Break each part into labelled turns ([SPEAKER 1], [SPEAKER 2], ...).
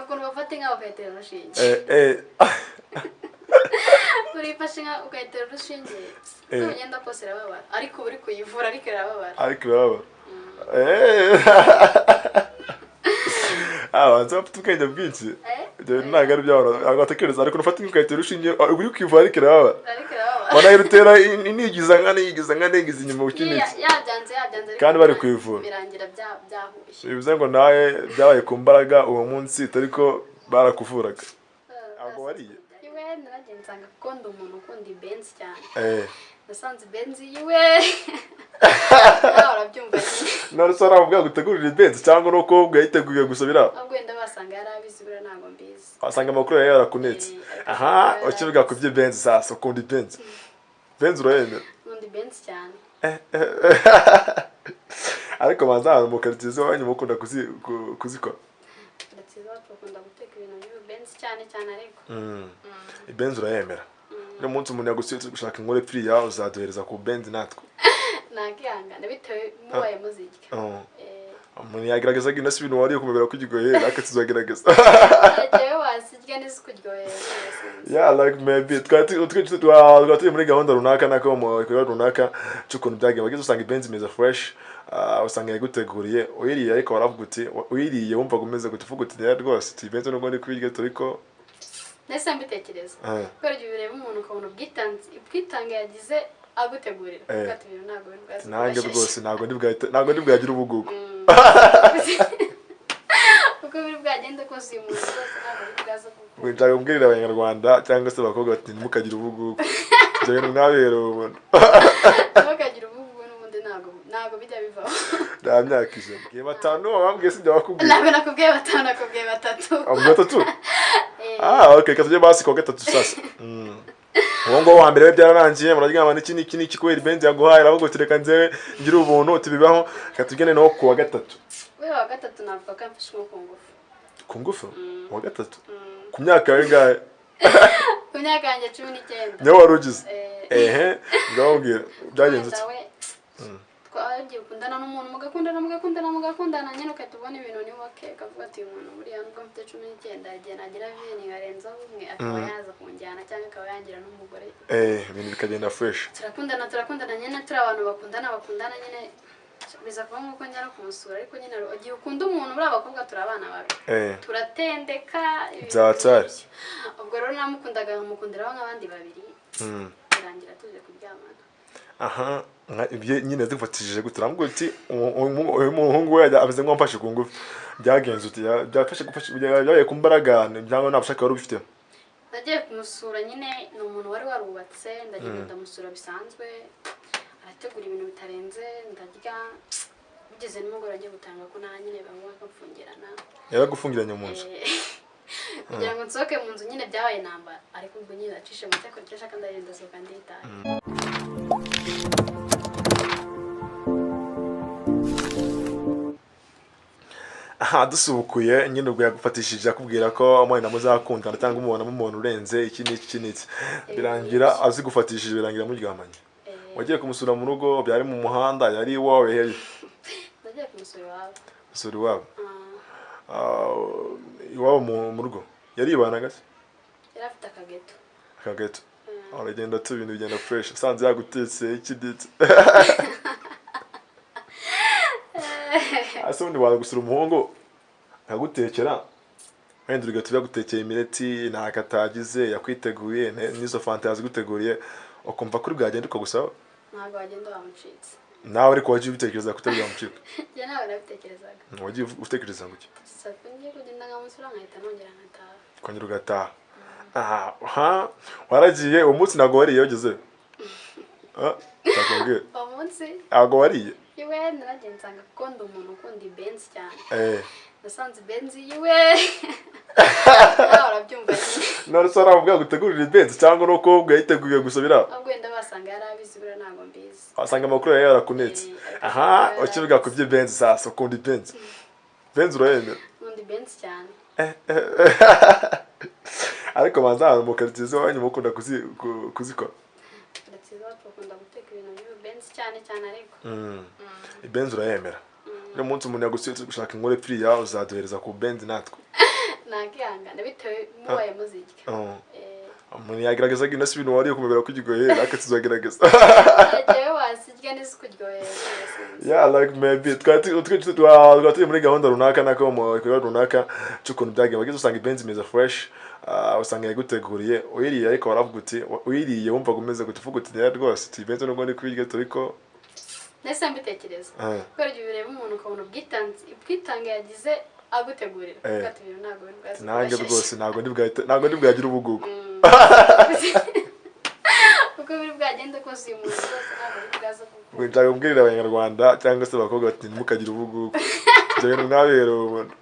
[SPEAKER 1] Ukuntu bafata inka bakayitera urushinge. Urifashe inka ukayitera urushinge, uko bigenda kose irababara, ariko uri kuyivura ariko irababara.
[SPEAKER 2] Ariko irababara. Abanza bafite ubwenge bwinshi. Ibyo bintu ntabwo ari iby'abantu, ntabwo batekereza, ariko ufata inka ukayitera urushinge uri kwivura ariko irababara.
[SPEAKER 1] Ariko irababara.
[SPEAKER 2] Banayirutera inigiza nka nigiza nka nigiza inyuma ukinitse.
[SPEAKER 1] Yabyanze ariko
[SPEAKER 2] kandi bari kuyivura.
[SPEAKER 1] Birangira byahuye.
[SPEAKER 2] Bivuze ngo nawe byabaye ku mbaraga uwo munsi ariko barakuvuraga. Ntabwo wariye?
[SPEAKER 1] Iwe naragiye nsanga kuko ndi umuntu ukunda ibenzi cyane. Nasanze ibenzi iwe. Nawe urabyumva nyine.
[SPEAKER 2] None se waravuga ngo utegurire ibenzi cyangwa nuko yayiteguye gusa biraba?
[SPEAKER 1] Ahubwo wenda basanga yari abizi buriya ntabwo mbizi.
[SPEAKER 2] Wasanga amakuru yawe yarakunetse. Aha, ukivuga ku by'ibenzi sasa ukunda ibenzi. Benzi urayemera?
[SPEAKER 1] Nkunda ibenzi cyane.
[SPEAKER 2] Ariko banza ahantu mu karitsiye iwanyu mukunda kuzikora?
[SPEAKER 1] Karitsiye iwacu bakunda guteka ibintu by'ibibenzi cyane cyane ariko.
[SPEAKER 2] Ibenzi urayemera? Uno munsi umuntu yagusetse gushaka inkuru epfiriya uzaduhereza ku benzi natwe.
[SPEAKER 1] Nakihangana bitewe mubaye muzirya.
[SPEAKER 2] Umuntu yagerageza ino si ibintu wariye kumubera ko igigoye ariko tuzagerageza.
[SPEAKER 1] Jewe wasirya neza kuryohera.
[SPEAKER 2] Yeah, like maybe twari turi muri gahunda runaka nako mu bikorwa runaka cy'ukuntu byagiye bageze usanga ibenzi imeze fresh, usanga yaguteguriye uyiriye ariko waravuga uti uyiriye wumvaga umeze gute uvuga uti rero rwose tuyibenze nubwo ndi kubirya turiko
[SPEAKER 1] nahise mbitekereza. Kubera igihe ureba umuntu ukabona ubwitange yagize agutegurira. Ati ibintu ntabwo biri bwaze.
[SPEAKER 2] Nanjye rwose ntabwo ndi bwagira ubugugu.
[SPEAKER 1] Uko biri bwagende kose uyu muntu rwose ntabwo biri bwaze kuko.
[SPEAKER 2] Nshaka kubwirira abanyarwanda cyangwa se abakobwa bati ntimukagire ubugugu. Ibyo bintu mwabiherewe ubuntu.
[SPEAKER 1] Ntimukagire ubugugu n'ubundi ntabwo bijya bivaho.
[SPEAKER 2] Nta myaka ijana. Mbwiye batanu wababwiye sibyo bakubwiye.
[SPEAKER 1] Ntabwo nakubwiye batanu nakubwiye batatu.
[SPEAKER 2] Ubwo batatu? Okay, katujye basi kwa gatatu sasa. Uwo ngo wa mbere we byararangiye muraryama n'iki n'iki n'iki kubera ibenzi yaguhaye aravuga uti reka nzewe ngire ubuntu uti bibaho katugene no ku wa gatatu.
[SPEAKER 1] We wa gatatu navuga ko yamfashe nko ku ngufu.
[SPEAKER 2] Ku ngufu? Wa gatatu? Ku myaka yawe ingahe?
[SPEAKER 1] Ku myaka yanjye 19.
[SPEAKER 2] Niyo wari ugize? Ehe, ngababwira byagenze ute?
[SPEAKER 1] Twagiye gukundana n'umuntu mugakundana nyine ukahita ubona ibintu ni woke ukavuga ati uyu muntu buriya nubwo mfite 19 igihe nagira veni nkarenzaho umwe akaba yaza kunjyana cyangwa akaba yangira n'umugore.
[SPEAKER 2] Ibintu bikagenda fresh.
[SPEAKER 1] Turakundana nyine turi abantu bakundana nyine biza kuba nk'uko njya no kumusura ariko nyine igihe ukunda umuntu buriya abakobwa turi abana babi. Turatendeka.
[SPEAKER 2] Byatari.
[SPEAKER 1] Ubwo rero namukundaga nkamukundiraho nk'abandi babiri. Birangira tuje kuryamana.
[SPEAKER 2] Aha, ibyo nyine zigufatishije gute uramubwira uti uyu muhungu we ameze nk'uwamfashe ku ngufu byagenze uti byafashe gufasha byabaye ku mbaraga cyangwa nta bushake wari ubifitemo.
[SPEAKER 1] Nagiye kumusura nyine ni umuntu wari warubatse ndagenda ndamusura bisanzwe arategura ibintu bitarenze ndarya bigeze nimugoroba agiye gutanga ko nta nyine bamwe bakamfungirana.
[SPEAKER 2] Yaragufungiranye mu nzu?
[SPEAKER 1] Kugira ngo nsohoke mu nzu nyine byabaye intambara ariko ubwo nyine nacishe mu cyakora icyo nshaka ndagenda ndasohoka nditaye.
[SPEAKER 2] Aha dusubukuye nyine ubwo yagufatishije akubwira ko umwana muzakundana cyangwa umubonamo umuntu urenze iki n'iki n'iki birangira azigufatishije birangira muryamanye. Wagiye kumusura mu rugo byari mu muhanda yari iwawe hehe?
[SPEAKER 1] Nagiye kumusura iwabo.
[SPEAKER 2] Gusura iwabo? Iwabo mu rugo yaribanaga se?
[SPEAKER 1] Yari afite akageto.
[SPEAKER 2] Akageto. Aragenda tu ibintu bigenda fresh usanze yagutetse iki n'iki. Ase ubundi waza gusura umuhungu akagutekera wenda urigahita yagutekeye imireti nta katagize yakwiteguye n'izo fanta yaziguteguriye ukumva kuri bwagenda ukagusaba?
[SPEAKER 1] Ntabwo wagenda wamucitse.
[SPEAKER 2] Nawe ariko wagiye ubitekereza ko utari bwamucika?
[SPEAKER 1] Njye ntabwo nabitekerezaga.
[SPEAKER 2] Wagiye utekereza ngo iki?
[SPEAKER 1] Gusa ngiye kugenda nkamusura nkahita nongera nkataha.
[SPEAKER 2] Ukongera ugataha. Aha, waragiye uwo munsi ntabwo wariye wageze? Ndakubwira.
[SPEAKER 1] Uwo munsi?
[SPEAKER 2] Ntabwo wariye?
[SPEAKER 1] Iwe naragiye nsanga kuko ndi umuntu ukunda ibenzi cyane. Nasanze ibenzi iwe. Nawe urabyumva nyine.
[SPEAKER 2] None se waravuga ngo utegurire ibenzi cyangwa nuko yayiteguye gusa biraba?
[SPEAKER 1] Ahubwo wenda basanga yari abizi buriya ntabwo mbizi.
[SPEAKER 2] Wasanga amakuru yawe yarakunetse. Aha, ukivuga ku by'ibenzi sasa ukunda ibenzi. Benzi urayemera?
[SPEAKER 1] Nkunda ibenzi cyane.
[SPEAKER 2] Ariko banza ahantu mu karitsiye iwanyu mukunda kuzikora?
[SPEAKER 1] Karitsiye iwacu bakunda guteka ibintu by'ibibenzi cyane cyane ariko.
[SPEAKER 2] Ibenzi urayemera? Uno munsi umuntu yagusetse gushaka inkuru epfiriya uzaduhereza ku benzi natwe.
[SPEAKER 1] Nakihangana bitewe mubaye muzirya.
[SPEAKER 2] Oh.
[SPEAKER 1] Eh,
[SPEAKER 2] Umuntu yagerageza ino si ibintu wariye kumubera ko ikigoye, ariko tuzagerageza.
[SPEAKER 1] Jewe wazirya ntizikuryohera.
[SPEAKER 2] Yeah, like maybe twari turi muri gahunda runaka, nako mu gikorwa runaka cy'ukuntu byagiye bageze, usanga ibenzi imeze fresh, usanga yaguteguriye, uyiriye ariko waravuga uti, uyiriye wumvaga umeze gute? Uvuga uti rero rwose tuyibenzi nubwo ndi kuyirya turiko.
[SPEAKER 1] Nahise mbitekereza, kubera igihe ureba umuntu ukabona ubwitange yagize agutegurira, uvuga ati ibintu ntabwo biri bwaze
[SPEAKER 2] nanjye
[SPEAKER 1] kubashyashya.
[SPEAKER 2] Rwose ntabwo ndi bwagire ubugugu.
[SPEAKER 1] Uko biri bwagende kose, uyu muntu rwose ntabwo biri bwaze
[SPEAKER 2] Ngo nshaka kubwirira Abanyarwanda cyangwa se abakobwa bati ntimukagire ubugugu, ibyo bintu mwabiherewe ubuntu.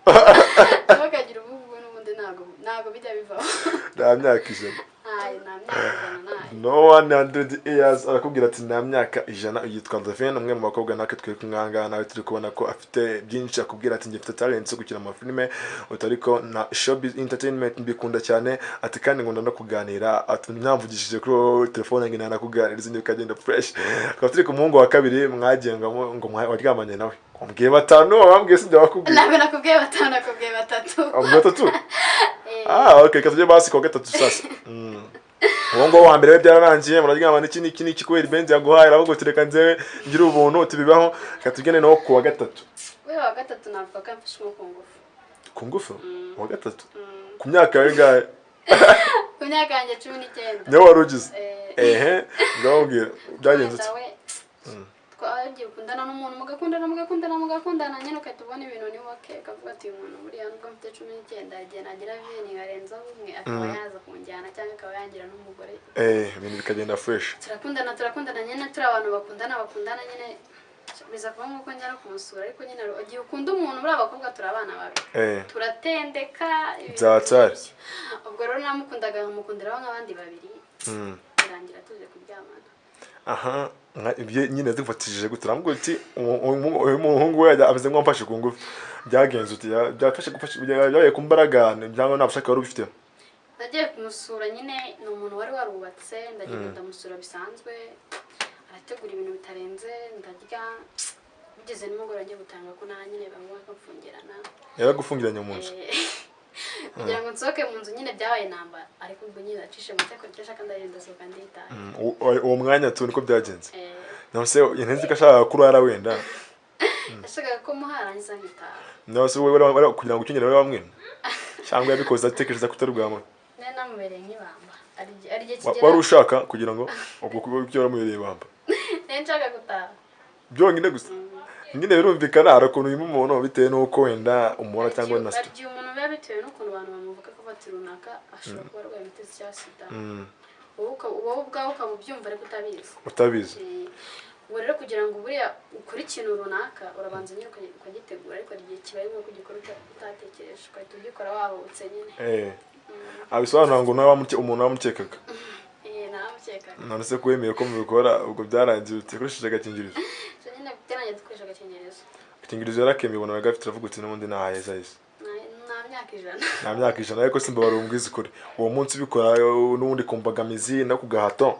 [SPEAKER 1] Ntimukagire ubugugu, n'ubundi ntabwo bijya bivaho.
[SPEAKER 2] Nta myaka 100.
[SPEAKER 1] Ntayo, nta myaka 100 ntayo.
[SPEAKER 2] No 100 years, arakubwira ati nta myaka 100. Yitwa Davine, umwe mu bakobwa natwe turi kumwanga nawe turi kubona ko afite byinshi. Akubwira ati njye mfite talent zo gukina amafilime, utariko na showbiz entertainment mbikunda cyane, ati kandi nkunda no kuganira, ati namvugishije kuri telefone ngo nanakuganiriza izindi bikagenda fresh. Tukaba turi ku muhungu wa kabiri mwagiye ngo waryamanye nawe. Wambwiye batanu, wambwiye sinjya wakubwiye.
[SPEAKER 1] Ntabwo nakubwiye batanu, nakubwiye batatu.
[SPEAKER 2] Wambwiye batatu.
[SPEAKER 1] Eh.
[SPEAKER 2] Ah, okay, katujye basi kwa gatatu sasa. Uwo nguwo wa mbere we byararangiye muraryama n'iki n'iki n'iki kubera ibenzi yaguhaye, aravuga uti reka nzewe ngire ubuntu, uti bibaho. Reka tugende nawo ku wa gatatu.
[SPEAKER 1] We wa gatatu navuga ko yamfashe nko ku ngufu.
[SPEAKER 2] Ku ngufu? Uwa gatatu ku myaka yawe ingahe?
[SPEAKER 1] Ku myaka yanjye 19.
[SPEAKER 2] Niwe wari ugize?
[SPEAKER 1] Eh.
[SPEAKER 2] Ehe, ngababwira byagenze
[SPEAKER 1] Wenda
[SPEAKER 2] ute?
[SPEAKER 1] we twagiye gukundana n'umuntu, mugakundana, mugakundana, mugakundana nyine, ugahita ubona ibintu ni woke, ukavuga ati uyu muntu buriya nubwo mfite 19, hari igihe nagira veni nkarenzaho umwe akaba yaza kunjyana cyangwa akaba yangira n'umugore.
[SPEAKER 2] Eh, ibintu bikagenda fresh.
[SPEAKER 1] Turakundana, turakundana nyine, turi abantu bakundana, bakundana nyine, biza kuba nk'uko njya no kumusura. Ariko nyine igihe ukunda umuntu, buriya abakobwa turi abana babi, turatendeka ibintu
[SPEAKER 2] Byatari.
[SPEAKER 1] nk'ibyo. Ubwo rero namukundaga nkamukundiraho nk'abandi babiri, birangira tuje kuryamana.
[SPEAKER 2] Aha, ibyo nyine zigufatishije gute? Uramubwira uti uyu muhungu we ameze nk'uwamfashe ku ngufu. Byagenze uti? Byafashe gufasha, byabaye ku mbaraga cyangwa nta bushake wari ubifiteho?
[SPEAKER 1] Nagiye kumusura nyine, ni umuntu wari warubatse. Ndagenda ndamusura bisanzwe, arategura ibintu bitarenze, ndarya. Bigeze nimugoroba ngiye gutanga ko nta nyine bamwe bakamfungirana.
[SPEAKER 2] Yaragufungiranye mu nzu?
[SPEAKER 1] Eh, kugira ngo nsohoke mu nzu nyine byabaye intambara, ariko ubwo nyine nacishe mu cyakora icyo ashaka, ndagenda ndasohoka nditaye.
[SPEAKER 2] Uwo mwanya tu niko byagenze?
[SPEAKER 1] Eh.
[SPEAKER 2] None se nzi ko ashaka kurara wenda?
[SPEAKER 1] Yashakaga ko muharangiza nkitaha.
[SPEAKER 2] None se wowe kugira ngo ukenyere wari wamwina cyangwa yabikoze atekereza ko utari bwamuhe?
[SPEAKER 1] Nari namubereye nk'ibamba. Hari igihe
[SPEAKER 2] Wari
[SPEAKER 1] kigera
[SPEAKER 2] ushaka kugira ngo ubwo kuba ibyo waramubereye ibamba?
[SPEAKER 1] Nari nshaka gutaha.
[SPEAKER 2] Byonyine gusa nyine birumvikana, hari ukuntu wima umuntu bitewe n'uko wenda umubona cyangwa na
[SPEAKER 1] Hari igihe umuntu biba bitewe n'ukuntu abantu bamuvuga ko bati runaka ashobora kuba arwaye imitezi cyangwa sida, wowe ubwawe ukaba ubyumva ariko utabizi.
[SPEAKER 2] Utabizi.
[SPEAKER 1] Eh, ubwo rero kugira ngo buriya ukore ikintu runaka, urabanza nyine ukagitegura, ariko hari igihe kibaye nk'uko ugikora utatekereje, ugahita ugikora wahubutse nyine.
[SPEAKER 2] Eh, abisobanura ngo nawe umuntu wamukekaga?
[SPEAKER 1] Eh, naramukekaga.
[SPEAKER 2] None se ko wemeye ko mubikora, ubwo byarangiye ukoresheje agakingirizo?
[SPEAKER 1] So nyine byarangiye dukoresha agakingirizo.
[SPEAKER 2] Agakingirizo yarakemeye, ubona aragafite, uravuga uti n'ubundi naheza heza.
[SPEAKER 1] Nta myaka 100.
[SPEAKER 2] Nta myaka 100, ariko simba wari ukuri uwo munsi ubikora n'ubundi ku mbogamizi no ku gahato,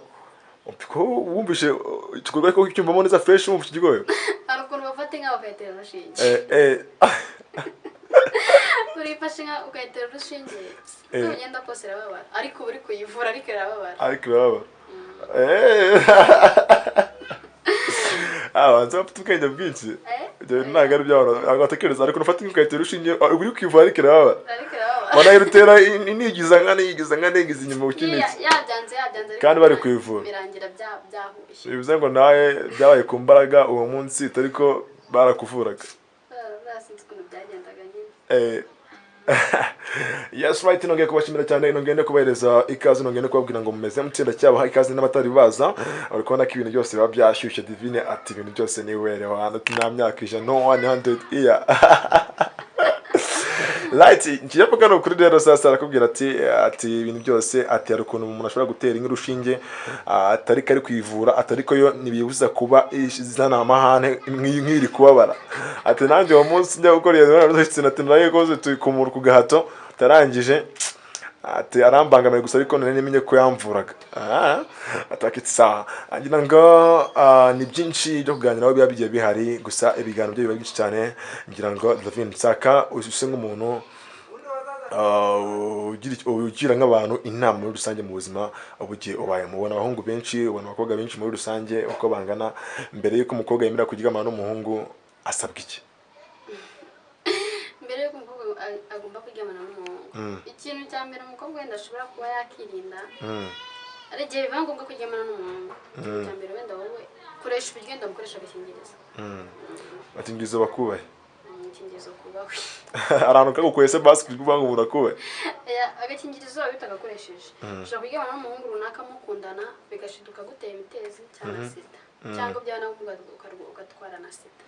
[SPEAKER 2] ko wumvishe igikorwa ariko cyumvamo neza fresh, wumvishe ikigoye?
[SPEAKER 1] Hari ukuntu bafata inka bakayitera urushinge.
[SPEAKER 2] Eh eh.
[SPEAKER 1] Urifashe inka ukayitera urushinge, uko bigenda kose irababara, ariko uba uri kuyivura, ariko irababara.
[SPEAKER 2] Ariko irababara. Eh, abanza bafite ubwenge bwinshi.
[SPEAKER 1] Eh?
[SPEAKER 2] Ibyo bintu ntabwo ari iby'abantu, ntabwo batekereza. Ariko ufata inka ukayitera urushinge, uri kwivura ariko irababara.
[SPEAKER 1] Ariko irababara.
[SPEAKER 2] Wanayirutera inigiza nka nigiza nka nigiza inyuma ukinitse.
[SPEAKER 1] Yabyanze, yabyanze, ariko
[SPEAKER 2] Kandi bari kuyivura.
[SPEAKER 1] Birangira byahuye.
[SPEAKER 2] Bivuze ngo nawe byabaye ku mbaraga uwo munsi, atari ko barakuvuraga.
[SPEAKER 1] Buriya sinzi ukuntu byagendaga nyine.
[SPEAKER 2] Eh, yes, right, nongeye kubashimira cyane, nongeye no kubahereza ikaze, nongeye no kubabwira ngo mumeze mutsinda cyabaha ikaze n'abatari baza. Uri kubona ko ibintu byose biba byashyushye. Divine ati ibintu byose ni were hano, nta myaka 100, no 100 year. Right, ngiye ni ukuri rero. Sasa arakubwira ati ibintu byose, ati hari ukuntu umuntu ashobora gutera inka urushinge atari kari kuyivura, atari ko yo ntibibuza kuba izana amahane nk'iri kubabara. Ati nanjye uwo munsi njya gukora iyo mibonano mpuzabitsina, ati narayikoze tuyikumura ku gahato, tarangije ati arambangamiye gusa, ariko nari namenye ko yamvuraga. Ah, atakitse sawa. Ngira ngo ni byinshi byo kuganiraho biba bigiye bihari, gusa ibiganiro byo biba byinshi cyane. Ngira ngo Davin Nsaka use nk'umuntu Ugira nk'abantu inama muri rusange mu buzima bugiye ubaye, mubona abahungu benshi, ubona abakobwa benshi muri rusange uko bangana. Mbere y'uko umukobwa yemera kuryamana n'umuhungu asabwa iki?
[SPEAKER 1] Mbere y'uko umukobwa agomba kuryamana n'umuhungu, ikintu cya mbere umukobwa wenda ashobora kuba yakirinda, ari igihe biba ngombwa kuryamana n'umuhungu, ikintu cya mbere wenda wowe koresha uburyo wenda mukoresha agakingirizo.
[SPEAKER 2] Agakingirizo bakubahe.
[SPEAKER 1] Agakingirizo kubahwe.
[SPEAKER 2] Ahantu kagukuye se basi kuvuga ngo murakubahe?
[SPEAKER 1] Agakingirizo waba utagakoresheje ushobora kuryamana n'umuhungu runaka mukundana bigashiduka gutera imitezi cyangwa sida, cyangwa byaba na ngombwa ugatwara na sida.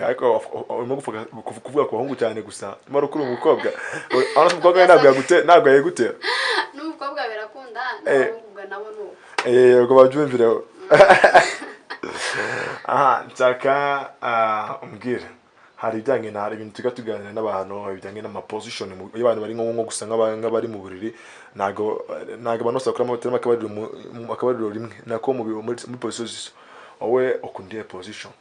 [SPEAKER 2] Ariko urimo kuvuga ku bahungu cyane gusa, nyamara ukuri umukobwa, urabona umukobwa we ntabwo yagutera.
[SPEAKER 1] N'umukobwa birakunda, n'abahungu nabo ni uko.
[SPEAKER 2] Ubwo babyumvireho. Aha nshaka umbwire, hari ibijyanye na, hari ibintu tujya tuganira n'abantu bijyanye n'amaposition iyo abantu bari nko gusa nk'abari mu buriri, ntago abantu bose bakoramo bateramo akabariro rimwe nako muri position zisa. Wowe ukunda iyihe position?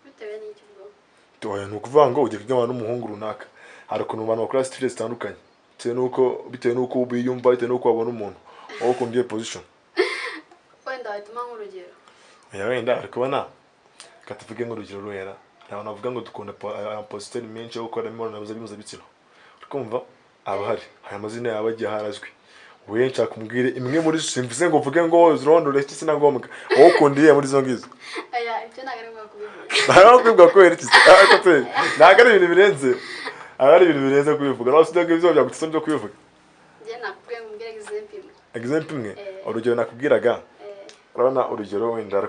[SPEAKER 1] Bitewe n'icyo uvuga.
[SPEAKER 2] Oya, ni ukuvuga ngo ugiye kuryamana n'umuhungu runaka, hari ukuntu abantu bakora style zitandukanye bitewe n'uko biyumva, bitewe n'uko babona umuntu. Wowe ukunda iyihe position?
[SPEAKER 1] Wenda wahitamo nk'urugero.
[SPEAKER 2] Oya, wenda ari kubona, reka tuvuge nk'urugero ruhera. Hari abantu bavuga ngo dukunda amaposition menshi yo gukora imibonano mpuzabitsina, uri kumva aba hari amazina yaba agiye harazwi. Wowe nshaka umbwire imwe muri zo, simvuze ngo uvuge ngo zirondore iki, si na ngombwa. Wowe ukunda iyihe muri izo ngizo?
[SPEAKER 1] Oya, ibyo ntabwo ari ngombwa kubivuga.
[SPEAKER 2] Ntabwo kubivuga kubera iki? Ariko se ntabwo ari ibintu birenze, aba ari ibintu birenze kubivuga. Nawe sibyo ngibyo byagutse byo kubivuga.
[SPEAKER 1] Njye nakubwiye ngo umbwire example imwe.
[SPEAKER 2] Example imwe? Urugero nakubwiraga, urabona urugero wenda hari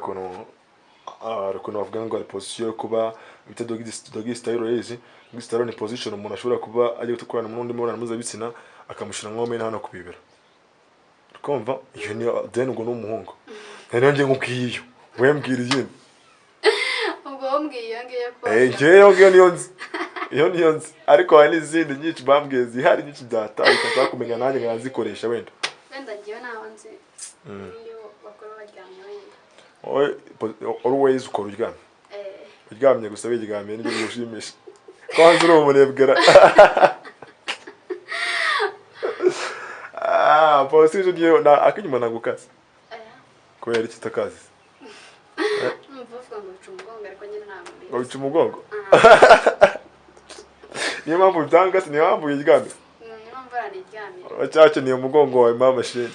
[SPEAKER 2] ukuntu bavuga ngo hari position yo kuba bita doggy style. Urayizi doggy style? Ni position umuntu ashobora kuba agiye gukorana n'undi mibonano mpuzabitsina akamushyira nko hano ku bibero, ukumva iyo niyo. Then ubwo ni umuhungu, noneho njye nkubwiye iyo, wowe mbwira iyindi.
[SPEAKER 1] Ubwo wowe iyo ngiyo ko
[SPEAKER 2] Njyewe iyo ngiyo niyo nzi, iyo niyo nzi, ariko hari n'izindi nyinshi bambwiye zihari nyinshi byataye nshaka kumenya nanjye nkazikoresha wenda.
[SPEAKER 1] Wenda ngewe ntaho nzi niyo bakora baryamye wenda.
[SPEAKER 2] Wowe always ukora uryamye?
[SPEAKER 1] Eh.
[SPEAKER 2] Uryamye gusa, wiryamiye nibyo bigushimisha? Kwanza uri umunebwera. Ah, polisi ugiye na akinyuma nagukase?
[SPEAKER 1] Aya.
[SPEAKER 2] Kubera iki utakazi?
[SPEAKER 1] Numva bavuga ngo bica umugongo, ariko nyine ntabwo mbizi.
[SPEAKER 2] Ngo bica umugongo, niyo mpamvu byanga se? Niyo mpamvu wiryamye?
[SPEAKER 1] Niyo mpamvu araniryamira.
[SPEAKER 2] Uracyakeneye umugongo wawe mama shit.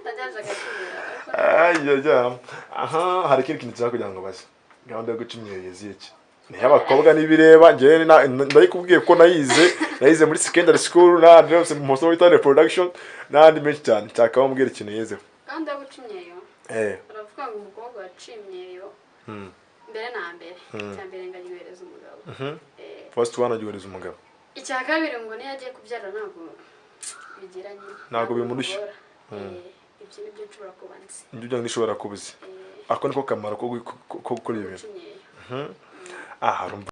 [SPEAKER 1] Ndajyaje agaciro ariko.
[SPEAKER 2] Ayaya, aha hari ikindi kintu nshaka kugira ngo baze. Gahunda yo guca imyeyo iki ni iy'abakobwa n'ibireba. Njyewe ndayikubwiye ko nayize muri secondary school n'ahandi hose mu masomo bita reproduction n'ahandi menshi cyane. Nshaka bambwira ikintu yizeho.
[SPEAKER 1] Gahunda yo guca imyeyo, baravuga ngo umukobwa waciye imyeyo, mbere na mbere, icya mbere ngo aryohereza umugabo.
[SPEAKER 2] First one, aryohereza umugabo.
[SPEAKER 1] Icya kabiri ngo niyo agiye kubyara ntabwo bigira nyine
[SPEAKER 2] Ntabwo bimurushya.
[SPEAKER 1] bimugora. Ibyo nibyo nshobora kuba nzi.
[SPEAKER 2] Nibyo byanga nishobora kubuza. Ako niko kamaro ko gukora ibi
[SPEAKER 1] guca
[SPEAKER 2] bintu.
[SPEAKER 1] imyeyo.
[SPEAKER 2] Ah, harumva.